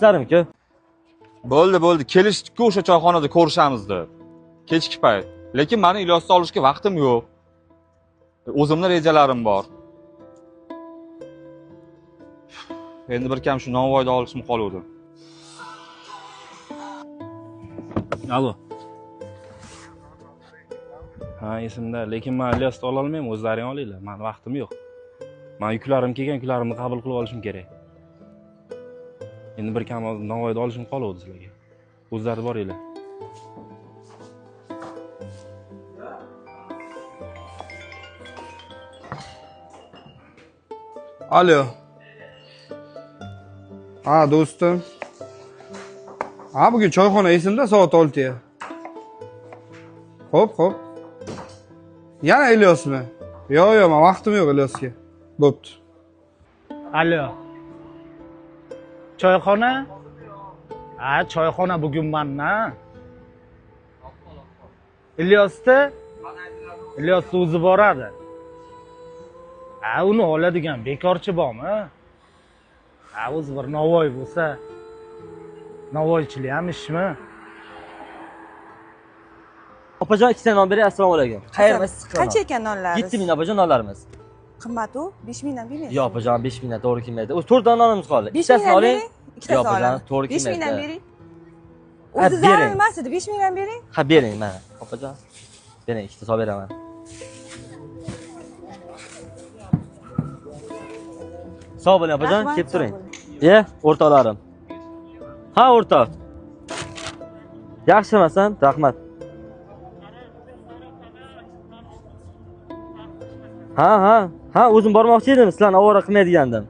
Do'stlarim-ku. Bo'ldi, bo'ldi. Kelishdik-ku o'sha choyxonada ko'rishamiz deb. Kechki payt. Lekin meni Ilyosni olishga vaqtim yo'q. O'zimni rejalarim bor. Endi bir kam shu novvoyda olishim qoluvdi. Alo. Ha, esimda, lekin men Ilyosni ola olmayman, o'zlaring olinglar. Meni vaqtim yo'q. Men yuklarim kelgan, yuklarimni qabul qilib olishim kerak. Endi bir kam Navoiyda olishim qoluvdi sizlarga. O'zlari boringlar. Alo. Ha, do'stim. Ha, bugun choyxona esimda soat 6ga. Xo'p, xo'p. Yana Ilyosmi? Yo'q, yo'q, men vaqtim yo'q Ilyosga. Bo'pti. Alo. Choyxona? Ha, choyxona bugun manna. Ilyosda? Ilyos o'zi boradi. Ha, uni oladigan bekorchi bormi? Ha, o'zi bir Navoiy bo'lsa, Navoiychilik ham ishmi? Opajon, ikkita non bering, assalomu alaykum. Qayerda issiq non? Qancha ekan nonlaringiz? 7000 opajon nonlarimiz. Qimmat u, 5000 dan bermaysiz. Yo'q opajon, 5000 dan to'g'ri kelmaydi. O'zi 4 dona nonimiz qoldi. 5000 Ikkitasini dan oling. bering, ikkitasini Yo'q opajon, olaman. to'g'ri 5000 dan kelmaydi. bering. Ha, O'zi zarur bering. emas edi, 5000 dan bering. Ha, bering mana opajon. Bering, ikkita solib beraman. Sog' bo'ling opajon, Rahmat, kelib turing. sog' bo'ling. Ye, o'rtoqlarim. Ha, o'rtoq. Yaxshimisan? Rahmat. Ha, ha, ha, o'zim bormoqchi edim, sizlarni ovora qilmaydigandim.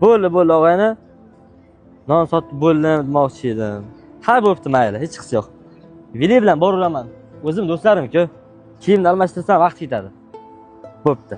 Bo'ldi, bo'ldi og'ayni. Non sotib bo'ldim demoqchi edim. Ha, bo'pti, mayli, hech qisi yo'q. Vili bilan boraveraman. O'zim do'stlarim-ku. Kiyimni almashtirsam vaqt ketadi. Bo'pti.